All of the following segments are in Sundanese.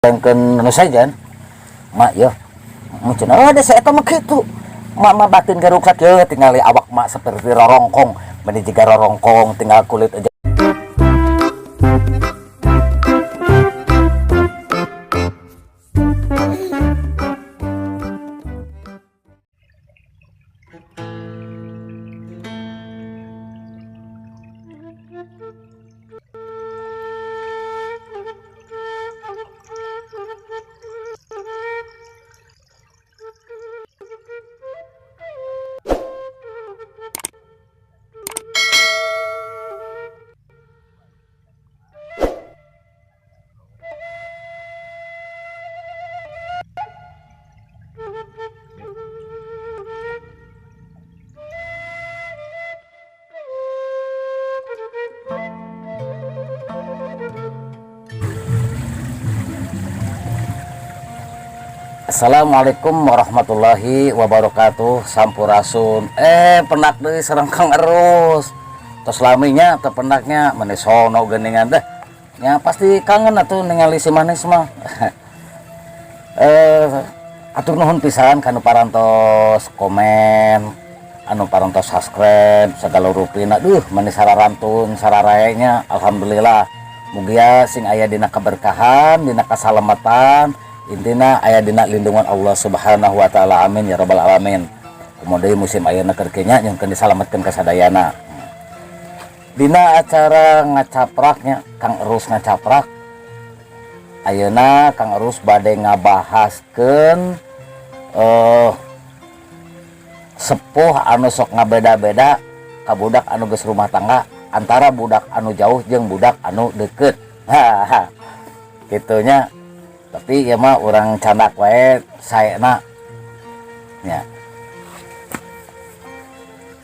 Sedangkan nu sejen mak ya mungkin oh ada saya mah kitu mak mah batin garuksak ya tinggal awak mak seperti rorongkong meni jiga rorongkong tinggal kulit aja. Assalamualaikum warahmatullahi wabarakatuh. Sampurasun. Penak deui sareng Kang Erus. Tos laminya teu penaknya meni sono geuningan deh. Ya pasti kangen atuh ningali si manis mah. Atur nuhun pisan kanu parantos komen, anu parantos subscribe segala rupina. Duh, meni sararantun sararae nya. Alhamdulillah. Mugia sing aya dina keberkahan, dina kasalamatan, intina aya dina lindungan Allah Subhanahu wa taala. Amin ya rabbal alamin. Komo deui musim ayeuna keur kieu nya nyungkeun disalametkeun ka sadayana. Dina acara ngacapraknya Kang Erus ngacaprak ayeuna Kang Erus bade ngabahaskeun sepuh anu sok ngabeda-beda ka budak anu geus rumah tangga antara budak anu jauh jeung budak anu deket. Haha. Kitunya. Tapi ya mah urang candak wae saena nya.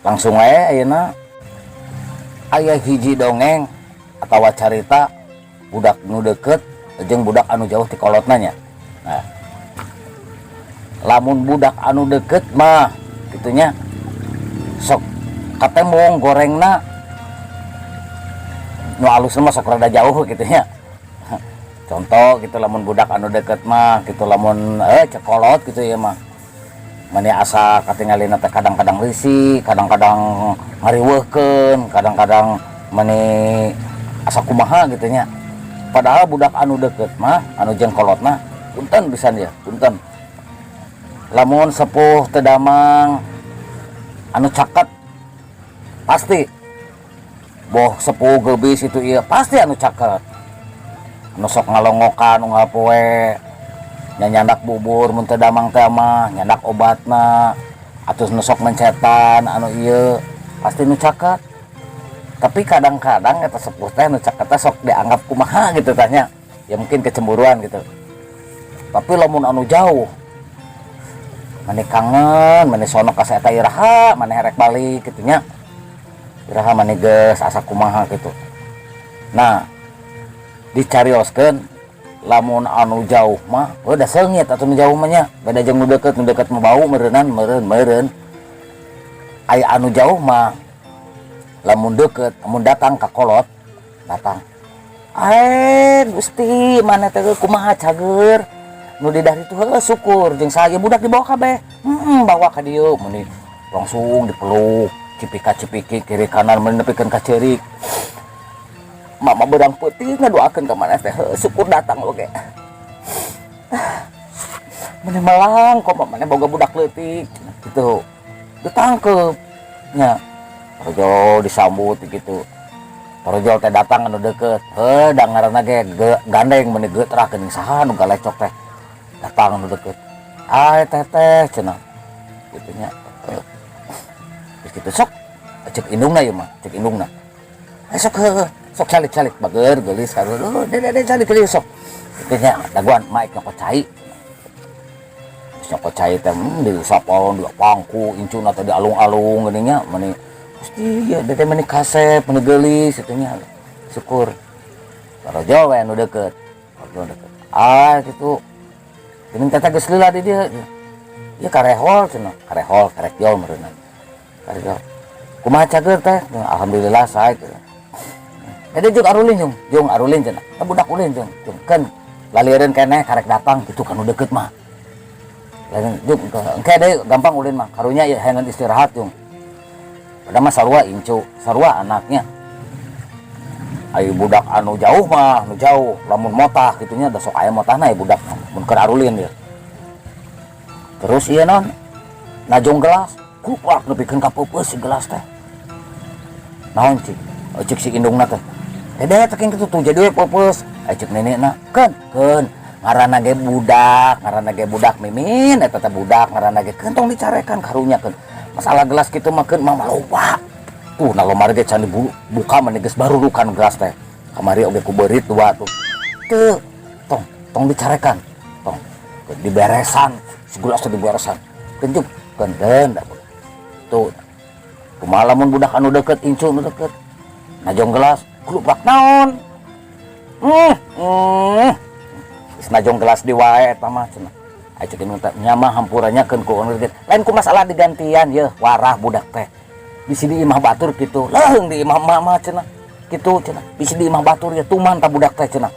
Langsung wae ayeuna aya hiji dongeng atawa carita budak nu deket jeung budak anu jauh ti kolotna nya. Nah, lamun budak anu deket mah kitunya sok katembong gorengna nu alusna mah sok rada jauh gitu nya. Contoh gitu lamun budak anu deket mah gitu lamun cekolot gitu ya mah mani asa katingalina teh kadang-kadang risih, kadang-kadang ngariweuhkeun, kadang-kadang mani asa kumaha gitu nya. Padahal budak anu deket mah anu jeung kolotna punten pisan ya, punten. Lamun sepuh teu damang anu caket pasti boh sepuh geubis itu ieu pasti anu caket. Anu sok ngalongokan unggal poe nyandak bubur mun teu damang teh mah nyandak obatna atuh nu sok mencetan anu ieu pasti nu caket. Tapi kadang-kadang eta sepuh teh nu caket teh sok dianggap kumaha gitu tanya ya, mungkin kecemburuan gitu. Tapi lamun anu jauh mani kangen, mani sono ka eta iraha, mani herek balik gitu nya. Iraha mani geus asa kumaha gitu. Nah, dicarioskeun lamun anu jauh mah udah seungit atuh nu jauh mah nya, beda jeung nu deket, nu deket mah bau meureunnan, meureun meureun. Aya anu jauh mah lamun deket, lamun datang ka kolot, datang. Gusti, mana teh kumaha cager? Nu di dari itu heuh syukur jeung saya budak dibawa kabeh. Bawa ka dieu meni langsung dipeluk, cipika-cipiki kiri kanan meni nepikeun ka ceurik. Mama berang putih ngadoakeun ka maneh teh, heuh syukur datang oge. Meni melang kok maneh boga budak leutik gitu. Ditangkep nya. Parojol disambut gitu. Parojol teh datang anu deket. Heuh da ngaranna ge gandeng meni geutrah geuning saha nu galecok teh. Datang anu deket. Ai teteh cenah. Kitu nya. Geus kitu sok cek indungna ieu mah, cek indungna. Sok heuh sok calik-calik bager geulis karuh. Dede dede calik geulis sok. Kitu nya daguan maik nyokot cai. Geus nyokot cai teh diusapon, diapangku incuna teh dialung-alung geuning nya meni Gusti ya dede meni kasep meni geulis kitu nya. Syukur. Parojol we anu deket. Parojol deket. Ah kitu. Geuning teteh geus lila di dieu. Ieu karehol cenah, karehol karekjol meureunna. Karehol. Kumaha cager teh? Alhamdulillah sae. Jadi jeung arulin jeung, jeung arulin cenah. Teh budak ulin jeung, jeung keun. Laliereun keneh karek datang gitu kan deket mah. Lain juk engke deui gampang ulin mah, karunya ya hayang istirahat jung. Padahal mah sarua incu, sarua anaknya. Ayo budak anu jauh mah, anu jauh, lamun motah gitunya da sok aya motahna ya budak mun keur arulin ya. Terus iya non, najong gelas, kuplak nepikeun ka peupeus si gelas teh. Naon cik? Oh, cik si indungna teh. Dede teh kitu tuh jadi we peupeus. Ai cek nenekna, keun, keun. Ngaranna ge budak, ngaranna ge budak mimin eta teh budak, ngaranna ge keun tong dicarekan karunya keun. Masalah gelas kitu mah keun mah loba. Tuh na lomari ge can dibuka mah geus barurukan gelas teh. Kamari oge ku beurit dua tuh. Teu, tong tong dicarekan. Tong diberesan, si gelas teh diberesan. Keun juk, keun da. Tuh. Kumaha lamun budak anu deket, incu anu deket. Najong gelas, klupak naon? Geus najong gelas di wae eta mah cenah. Ai cek indung teh nya mah hampuranya keun ku anu deket. Lain ku masalah digantian yeuh, warah budak teh. Bisi di imah batur kitu. Leung di imah emak mah cenah. Kitu cenah. Bisi di imah batur ya tuman ta budak teh cenah.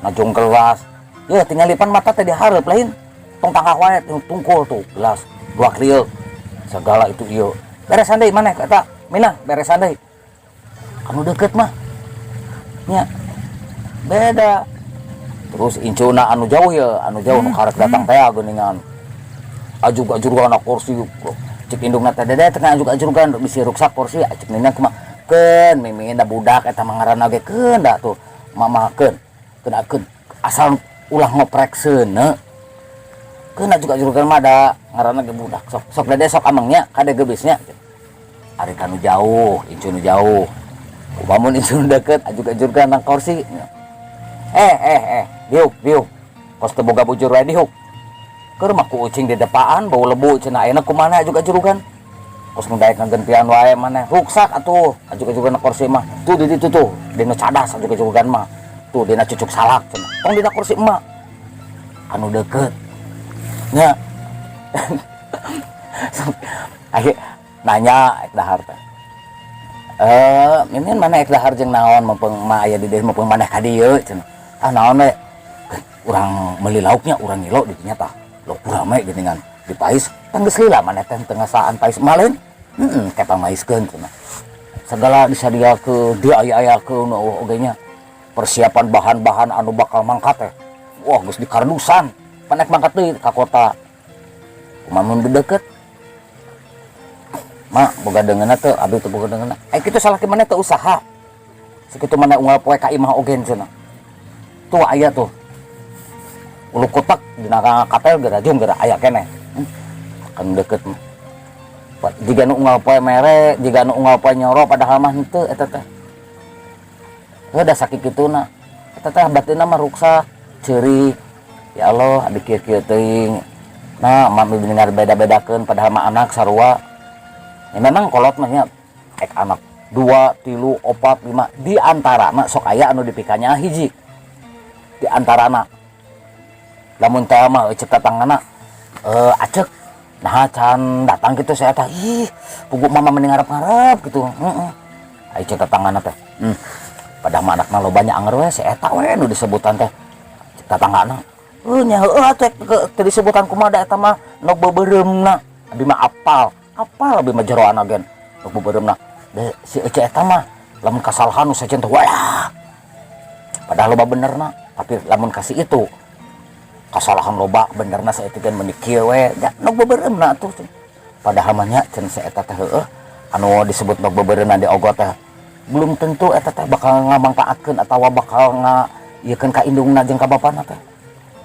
Najong gelas. Ya tinggal lipan mata teh dihareup lain. Tong tangkah wae tungkul tuh gelas dua krieu. Segala itu ieu. Beresan deui maneh eta Mina beresan deui. Anu deket mah. Nya. Beda. Terus incuna anu jauh ya, anu jauh nu karek datang teh geuningan. Ajug-ajugan na kursi. Cek indungna teh, "Dede teh ajug-ajugan bisi ruksak kursi." Cek nina kumaha? Keun mimin da budak eta mah ngaranna ge keun da tuh. Mama keun. Keun keun asal ulah ngoprek seuneu. Keun ajug-ajugan mah da ngaranna ge budak. Sok sok dede sok amengnya kade geubisnya. Ari kanu jauh, incu nu jauh. Upamun incu nu deket ajug-ajugan nang kursi. Eh eh eh, diuk diuk. Kos teu boga bujur wae diuk. Keur mah ku ucing di depaan bau lebu cenah, ayeuna kumaha ajug-ajugan? Kos nu daek ngagentian wae maneh ruksak atuh ajug-ajugan kursi mah. Tuh di ditu tuh, dina cadas ajug-ajugan mah. Tuh dina cucuk salak cenah. Tong dina kursi emak. Anu deket. Nya. Akhir nanya ek dahar teh. Eh, mimin mana ek dahar jeung naon mumpung mah aya di dieu mumpung maneh ka dieu cenah. Ah naon we? Urang meuli lauknya, urang ngilo di dinya tah. Lauk rame geuningan. Dipais kan geus lila maneh teh teu ngasaan pais mah lain. Heeh, kepang maiskeun cenah. Segala disadiakeun, diaya-ayakeun oge nya. Persiapan bahan-bahan anu bakal mangkat teh. Wah, geus dikardusan. Panek mangkat deui ka kota. Kumaha mun deket? Mak, boga deungeunna teu, abdi teu boga deungeunna. Eh kitu salah maneh teu usaha. Sakitu maneh unggal poe ka imah oge cenah. Tuh aya tuh. Ulu kotak dina katel geura jung geura aya keneh. Kan deket mah. Jiga nu unggal poe mere, jiga nu unggal poe nyoro padahal mah henteu eta teh. Heuh da sakituna. Eta teh batinna mah ruksak, ceurik. Ya Allah, abdi kieu-kieu teuing. Nah, mah bener beda-bedakeun padahal mah anak sarua. Ya memang kolot mah nya ek anak 2, 3, 4, 5 di antarana sok aya anu dipikanya hiji. Di antarana. Lamun teh mah cek tetangana acek nah can datang gitu saya teh ih pugu mama mending ngarep-ngarep gitu. Heeh. Ai cek tetangana teh. Padahal mah anakna lobanya anger we si eta we nu disebutan teh. Cek tetanggana. Heuh nya heueuh atuh teu disebutan kumaha da eta mah nok beubereumna. Abi mah apal. Apal abi mah jeroana gen. Nok beubereumna. De, si ece eta mah lamun kasalahan nu sejen teh wah. Padahal loba benerna, tapi lamun kasih itu kasalahan loba benerna saeutik gen meuni kieu we da nok beubereumna atuh. Padahal mah nya cenah si eta teh heueuh anu disebut nok beubereumna di ogot teh belum tentu eta teh bakal ngamangpaatkeun atawa bakal nga ieukeun ka indungna jeung ka bapana teh.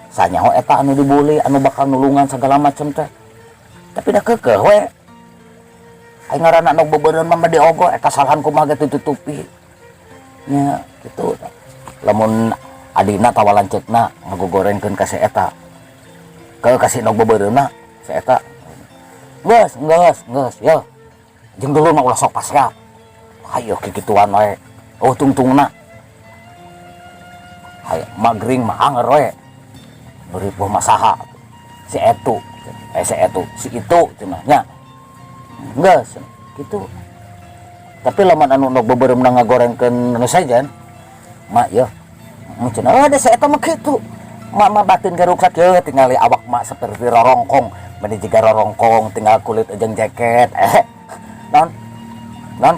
Sanyaho eta anu dibully anu bakal nulungan segala macem teh. Tapi da keukeuh we. Ai ngaranna nok beubereum mah diogo eta kasalahan kumaha ge tutupi. Nya kitu. Lamun adina tawa lanceukna ngagogorengkeun ka si eta. Ke kasih nok beubereumna si eta. Geus, geus, geus, yo. Jeung dulur mah ulah sok pasea. Hayo kikituan wae. Oh tungtungna. Hayo magring mah anger we. Beri poh masaha. Si etu, eh si etu, si itu cenah nya. Geus, kitu. Tapi lamun anu nok beubereumna ngagorengkeun anu sejen, mak yo. Mun cenah oh da si eta mah kitu. Mak mah batin ge ruksak ye, tingali awak mak seperti rorongkong, meni jiga rorongkong, tinggal kulit jeung jaket. Non non,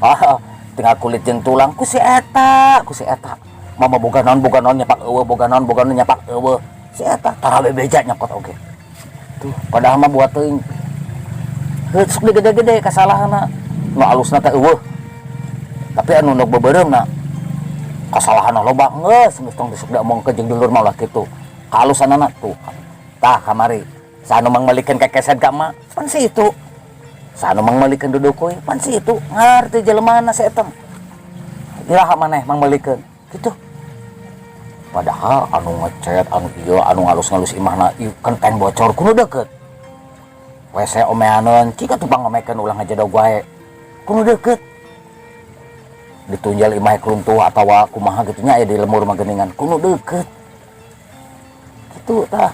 ah, tinggal kulit jeung tulang ku si eta, ku si eta. Mama boga naon nyapak euweuh, boga naon nyapak euweuh. Si eta tara bebeja nyokot oge. Tuh, padahal mah buat teuing. Heuh, sok digede-gede kasalahanna. Nu alusna teh euweuh. Tapi anu nu beubeureumpna kasalahan loba, geus geus tong disuk diomongkeun jeung dulur mah ulah kitu. Kaalusanana tuh. Tah kamari sanu mangmeulikeun kekeset ka emak pan si itu. Sanu mangmeulikeun dudukuy pan si itu. Ngarti jelemana si eta. Iraha maneh mangmeulikeun kitu. Padahal anu ngecet, anu ieu, anu ngalus-ngalus imahna, ieu kenteng bocor kudu deket. WC omeaneun, cik atuh pangomekeun ulah ngajedog wae. Kudu deket. Ditunjal imah keluntuh atawa kumaha gitu nya, aya di lemur mah geuningan, kudu deket. Kitu tah.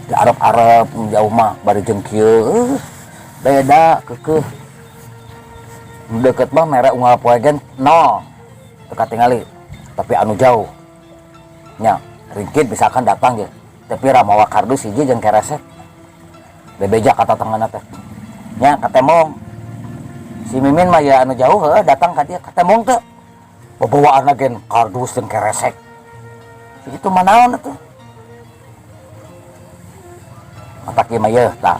Di Arab-Arab jauh mah bari jeung kieu, beda keukeuh. Nu deket mah mere unggal poe gen nol. Teu katingali. Tapi anu jauh nya ringkit misalkan datang ge, tapi ra mawa kardus hiji jeung keresek. Bebeja ka tatanggana teh. Nya katembong. Si Mimin mah ya anu jauh heuh datang ka dia, katembong teh. Babawaanna gen kardus jeung keresek. Itu mah naon atuh? Matak ieu mah yeuh tah.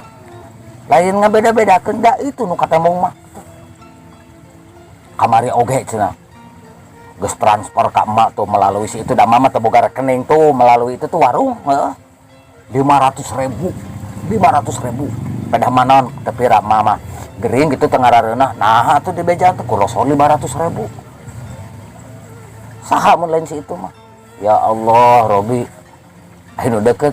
Lain ngabeda-bedakeun da itu nu katembong mah. Kamari oge cenah. Geus transfer ka emak tuh melalui si itu, da mama teu boga rekening tuh melalui itu tuh warung heuh. 500.000. 500.000. Pedah manon teu pira mama. Gering gitu teu ngarareunah. Nah atuh dibeja teh ku losor 500.000. Saha mun lain si itu mah. Ya Allah, Robi. Anu deket.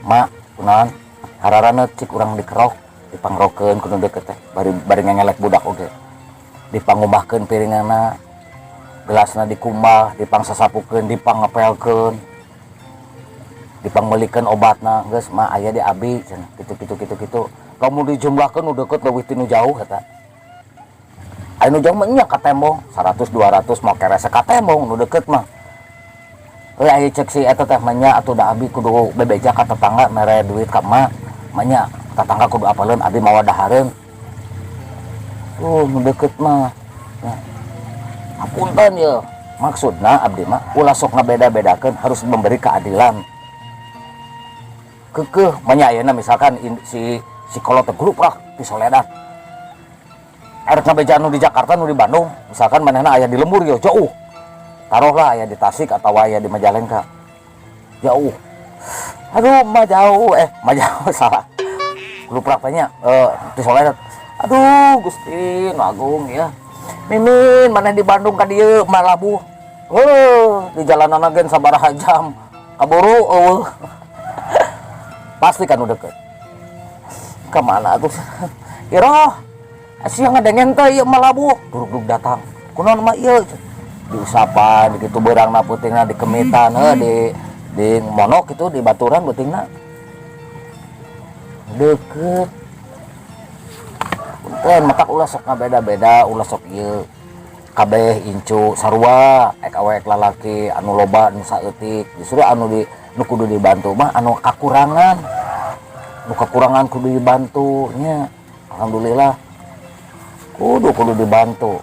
Mak, kunaon? Hararana cik urang dikerok, dipangrokeun ku nu deket teh. Bari bari ngangelek budak oge. Dipangumbahkeun piringanna, gelasna dikumbah, dipangsasapukeun, dipangngepelkeun. Dipangmeulikeun obatna, geus mah aya di abi cenah, kitu kitu kitu kitu. Lamun dijumlahkeun nu deket leuwih ti nu jauh eta. Aya nu jauh mah nya katembong 100 200 mau keresek katembong nu deket mah. Euy, aya cek si eta teh mah nya atuh da abi kudu bebeja ka tetangga mere duit ka emak. Mah nya tetangga kudu apaleun abi mawa dahareun. Tuh nu deket mah. Ya. Hapunten ye. Maksudna abdi mah ulah sok ngabeda-bedakeun, harus memberi keadilan. Keukeuh mah nya ayeuna misalkan si si kolot teh gluprak ti soledat. Erek ngabeja nu di Jakarta nu di Bandung, misalkan manehna aya di lembur ye jauh. Taruhlah aya di Tasik atau aya di Majalengka. Jauh. Aduh, mah jauh, mah jauh salah. Gluprak teh nya ti soledat. Aduh, Gusti nu agung ya. Mimin maneh di Bandung ka dieu malabuh. Heuh, di jalanan gen sabaraha jam. Kaburu euweuh. Pasti kan udah deket. Kemana tuh? Iroh, sia ngadengen teh ieu malabuh. Duruk-duruk datang. Kunaon mah ieu? Diusapan gitu beurangna peutingna dikemitan heuh di monok itu di baturan peutingna. Deket. Punten matak ulah sok ngabeda-beda, ulah sok ieu. Kabeh incu sarua, ek awe ek lalaki, anu loba nu saeutik. Justru anu di nu kudu dibantu mah anu kakurangan. Nu kakurangan kudu dibantu nya. Alhamdulillah. Kudu kudu dibantu.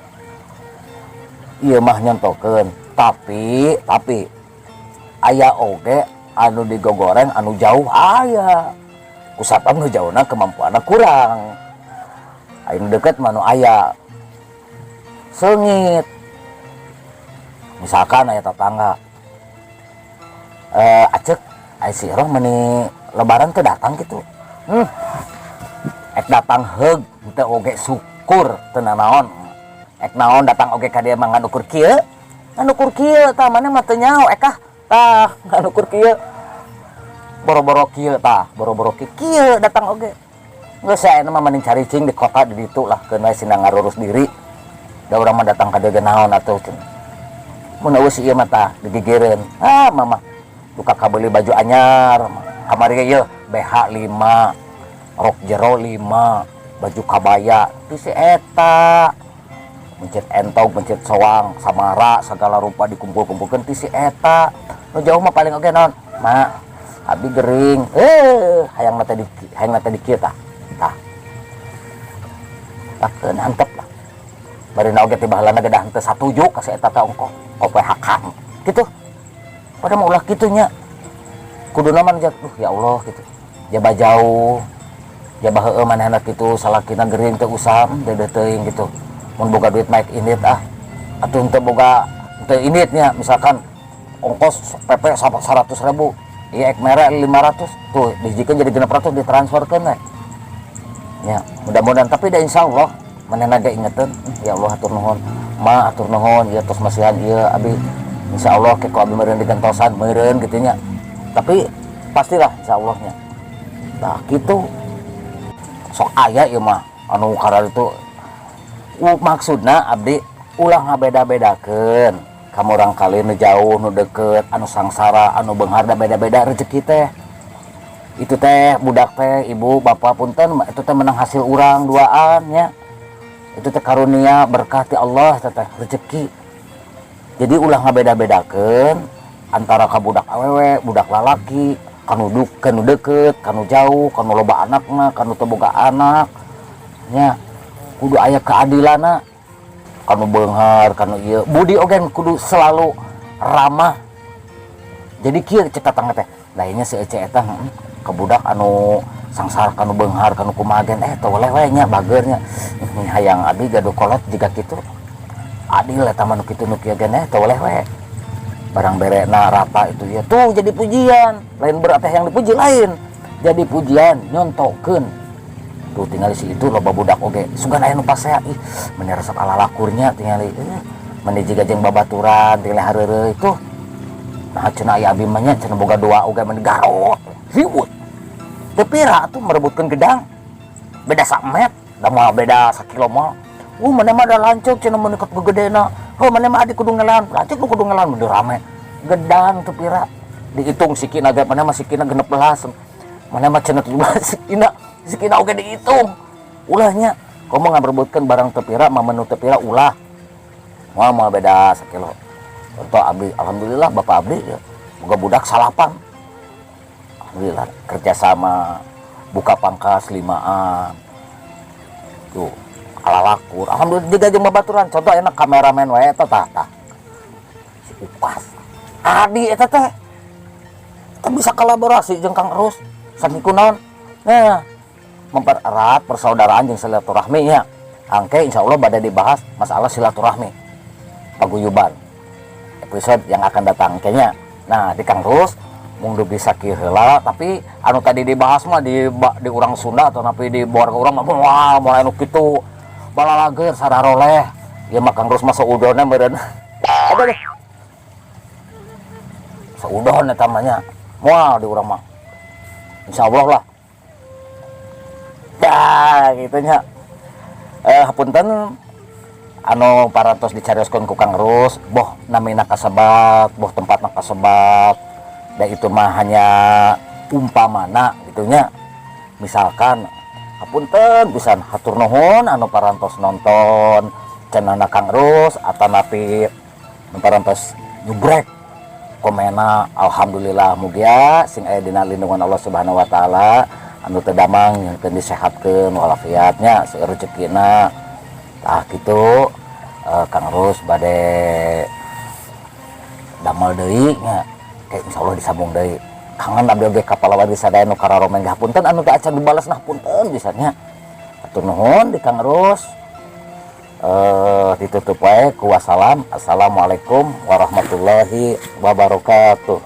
Ieu mah nyontokeun, tapi aya oge anu digogoreng anu jauh aya. Kusabab nu jauhna kemampuanna kurang. Aya nu deket mah nu aya. Seungit. Misalkan aya tetangga. Acek aya si Iroh meuni lebaran teu datang gitu. Ek datang heug teu oge syukur teu nanaon. Ek naon datang oge ka dieu mah ngan ukur kieu. Ngan ukur kieu tah maneh mah teu nyaho ek ah. Tah ngan ukur kieu. Boro-boro kieu tah, boro-boro kieu kieu datang oge. Geus ayeuna mah mending caricing di kota di ditu lah keun we sina ngarurus diri. Da urang mah datang ka dieu ge naon atuh cenah. Mun euweuh si ieu mah tah digigireun. Ah mama duka kabeuli baju anyar. Kamari ge ieu BH 5, rok jero 5, baju kabaya ti si eta. Mencit entog, mencit soang, samara, segala rupa dikumpul-kumpulkeun ti si eta. Nu jauh mah paling oge naon? Ma, abi gering. Eh, hayang teh di kieu tah. Tah. Tah antep lah. Barina oge ti baheulana ge dah henteu satuju ka si eta teh ongkoh. Kope hakam. Gitu. Pada mau ulah kitu nya. Kuduna mah duh ya Allah gitu. Jaba jauh. Jaba heueuh manehna kitu salakina gering teu usaha deudeuh teuing gitu. Mun boga duit naik indit ah. Atuh henteu boga henteu inditnya misalkan ongkos PP 100 ribu, iya, ek mere 500 tuh dihijikeun jadi 600, ditransferkeun we ya. Mudah-mudahan, tapi da insya Allah manehna ge ingeteun, ya Allah, atur nuhun ma, atur nuhun ieu tos masihan ieu abi, insya Allah ke ku abi meureun digentosan meureun gitu nya. Tapi pastilah insya Allahnya. Nah, gitu sok aya ieu mah anu karar itu. Maksudna abdi ulah ngabeda-bedakeun kamu orang kali nu jauh, nu deket, anu sangsara, anu beunghar, da beda-beda rezeki teh. Itu teh budak teh, ibu bapak, punten, itu teh menang hasil urang duaan nya. Itu teh karunia berkah ti Allah teh, teh rezeki. Jadi ulah ngabeda-bedakeun antara ka budak awewe, budak lalaki, kanu duk kanu deket, kanu jauh, kanu loba anakna, kanu teu boga anak nya. Kudu aya keadilanna. Kanu beunghar, kanu ieu budi oge kudu selalu ramah. Jadi kieu cek tetangga teh, lainnya si Ece eta ke budak anu sangsara, kanu beunghar, kanu kumaha gen, eh teu boleh we nya, bager nya. Hayang abi gaduh kolot jiga kitu, adil eta mah, nu kitu nu kieu gen, eh teu boleh we, barang berena rata itu ya. Tuh jadi pujian lain, berarti yang dipuji lain jadi pujian, nyontokeun tuh tinggal si itu loba budak oge sugan aya nu pasea, ih meni resep ala lakurnya tinggali, eh meni jiga jeung babaturan tinggali hareureuy tuh. Nah, cenah aya abi mah nya, cenah boga dua oge meni garot ribut teu pira atuh merebutkeun gedang beda samet da moal beda sakilo mah. Mana mah ada lanceuk cenah mun ikat gegedena. Oh, mana mah adik kudu ngelan, lanceuk nu kudu ngelan, mun rame. Gedang teu pira dihitung sikina ge, mana mah sikina 16, mana mah cenah 17 sikina, sikina oge dihitung. Ulahnya komo ngaberebutkeun barang teu pira mah, menu teu pira ulah. Moal moal beda sakilo. Contoh abdi, alhamdulillah bapak abdi ya boga budak salapan. Alhamdulillah kerjasama buka pangkas limaan tuh ala lakur. Alhamdulillah juga jeung babaturan. Contoh enak kameramen wae eta tah tah si Ukas Adi eta teh kan bisa kolaborasi jeung Kang Erus sami kunaon. Nah, mempererat persaudaraan jeung silaturahmi nya. Angke insya Allah pada dibahas masalah silaturahmi paguyuban episode yang akan datang kayaknya. Nah, di Kang Rus mung dugi sakieu heula, tapi anu tadi dibahas mah di urang Sunda atau napi di warga urang mah moal moal anu kitu balalager sararoleh ieu mah. Kang Rus mah saudona meureun ada deh saudon eta mah nya, moal di urang mah insyaallah lah ya gitu nya. Eh, hapunten anu parantos dicarioskeun ku Kang Rus, boh namina kasebat, boh tempatna kasebat, da itu mah hanya umpamana gitu nya, misalkan. Hapunten pisan, hatur nuhun anu parantos nonton channelna Kang Rus atanapi nu parantos nyubrek komena. Alhamdulillah, mugia sing aya dina lindungan Allah Subhanahu wa taala, anu teu damang nyangkeun disehatkeun walafiatnya, seueur rezekina. Tah kitu, Kang Rus bade damel deui nya, kayak insyaallah disambung deui. Kangen abdi oge ka palawargi sadaya nu kararomen ge. Hapunten anu teu acan dibales nah, punten pisan nya. Hatur nuhun di Kang Rus. Eh, ditutup wae ku wassalam. Assalamualaikum warahmatullahi wabarakatuh.